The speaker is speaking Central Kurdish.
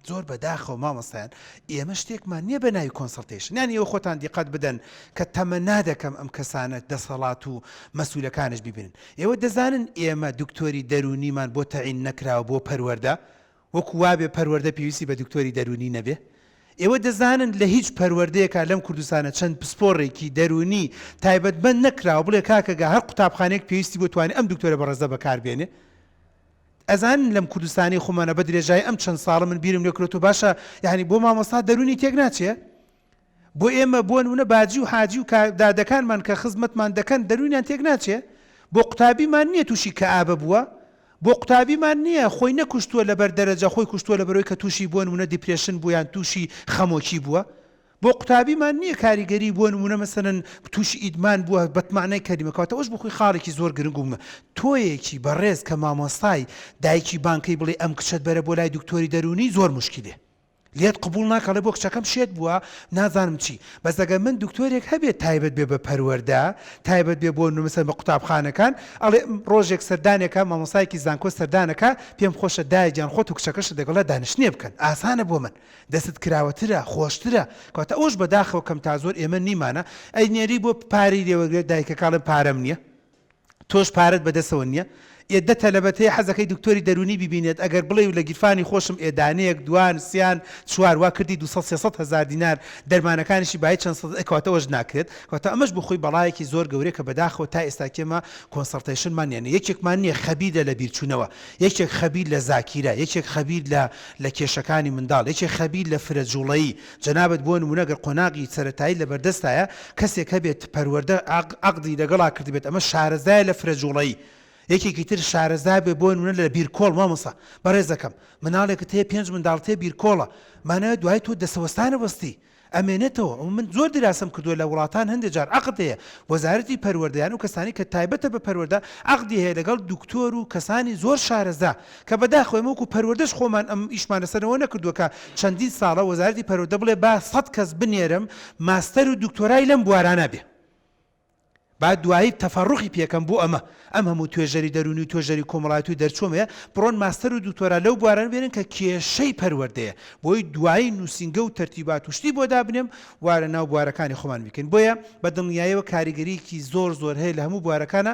زۆر بەداخەوە مامۆستایان ئێمە شتێکمان نییە بە ناوی consultation یانی ئێوە خۆتان دیقەت بدەن کە تەمەنا دەکەم ئەم کەسانە دەسەڵات و مەسولەکانش بیبینن ئێوە دەزانن ئێمە دکتۆری دەروونیمان بۆ تەعین نەکراوە بۆ پەروەردە وەکو وابێ پەروەردە پێویستی بە دکتۆری دەروونی نەبێ ئێوە دەزانن لە هیچ پەروەردەیەکا لەم کوردستانە چەند پسپۆڕێکی دەروونی تایبەتمەند نەکراوە بڵێ کاکە گا هەر قوتابخانەیەک پێویستی بۆ توانی ئەم دکتۆرە بەڕێزە بەکار بێنێ ئەزانن لەم کوردستانەی خۆمانە بە درێژایی ئەم چەند ساڵە من بیرم لێ کرۆتەوە باشە یانی بۆ مامۆستا دەروونی تێک ناچێ؟ بۆ ئێمە بۆ نمونە باجی و حاجی و دادەکانمان کە خزمەتمان دەکەن دەروونیان تێک ناچێ؟ بۆ قوتابیمان نییە تووشی کەئابە بووە؟ بۆ قوتابیمان نییە خۆی نەکوشتووە لەبەر دەرەجە خۆی کوشتووە لەبەرەوەی کە تووشی بۆ نمونە depression بوو یان تووشی خەمۆکی بووە؟ بۆ قوتابیمان نییە کاریگەری بۆ نموونە مەسەلەن تووشی ئیدمان بووە بە مەعنای کەلیمە کەواتە ئەوەش بۆ خۆی خاڵێکی زۆر گرنگ و تۆیەکی بەڕێز کە مامۆستای دایکی بانکەی بڵێ ئەم کچەت بەرە بۆ لای دکتۆری دەروونی زۆر موشکیلێ لێت قبوڵ ناکا ئەڵێ بۆ کچەکەم شێت بووە نازانم چی بەس ئەگەر من دکتۆرێک هەبێت تایبەت بێ بە پەروەردە تایبەت بێ بۆ نموونە بە قوتابخانەکان ئەڵێ ڕۆژێک سەردانێکە مامۆستایەکی زانکۆ سەردانەکە پێم خۆشە دایە گیان خۆت و کچەکەشت لەگەڵا دانیشتنێ بکەن ئاسانە بۆ من دەستت کراوەترە خۆشترە کەواتە ئەوەش بەداخەوە کەم تا زۆر ئێمە نیمانە ئەی نێری بۆ پارەی لێوەگرێت دایکەکە ئەڵێ پارەم نییە تۆش پارەت بەدەسەوە نییە ئێ دە تەلەبەت هەیە حەزەکەی دکتۆری دەروونی بیبینێت ئەگەر بڵێ و لە گیرفانی خۆشم ئێ دانەیەک دوان سیان چوار وا کردی 200 300 هەزار دینار دەرمانەکانیشی بای چەند سەد کەواتە ئەوەش ناکرێت کەواتە ئەمەش بۆ خۆی بەڵایەکی زۆر گەورەیە کە بەداخەوە تا ئێستا کێمە consultation مان نییە یەکێکمان نییە خەبیرە لە بیرچوونەوە یەکێک خەبیر لە زاکیرە، یەکێک خەبیر لە لە کێشەکانی منداڵ، یەکێک خەبیر لە فرە جوڵەیی، جەنابت بۆ نموونە گەر قۆناغی سەرەتایی لە بەردەستایە کەسێک هەبێت پەروەردە عەقدی لەگەڵا کردبێت ئەمە شارەزایە لە فرە جوڵەیی، یەکێکی تر شارەزا بێ بۆ نموونە لە بیرکۆڵ مامۆستا بەڕێزەکەم مناڵێکت هەیە پێنج منداڵت هەیە بیرکۆڵە مانای دوای تۆ دەسەوەستانە وەستی ئەمێنێتەوە ئەوە من زۆر دیراسەم کردووە لە وڵاتان هەندێ جار عەقد هەیە وەزارەتی پەروەردە یان ئەو کەسانی کە تایبەتە بە پەروەردە عەقدی هەیە لەگەڵ دکتۆر و کەسانی زۆر شارەزا کە بەداخەوە ئێمە وەکو پەروەردەش خۆمان ئەم ئیشمان لەسەرەوە نەکردووە کە چەندین ساڵە وەزارەتی پەروەردە بڵێ با سەد کەس بنێرم ماستەر و دکتۆرای لەم بوارانە بێ. با دوایی تەفەڕوخی پێکەم بۆ ئەمە ئەم هەموو توێژەری دەروونی و توێژەری کۆمەڵایەتی و دەرچووم هەیە بڕۆن ماستەر و دکتۆرا لەو بوارانە بێنن کە کێشەی پەروەردەیە بۆی دوایی نووسینگە و تەرتیبات و شتی بۆ دابنێم وا لە ناو بوارەکانی خۆمان بیکەین بۆیە بە دڵنیایەوە کاریگەریەکی زۆر زۆر هەیە لە هەموو بوارەکانا.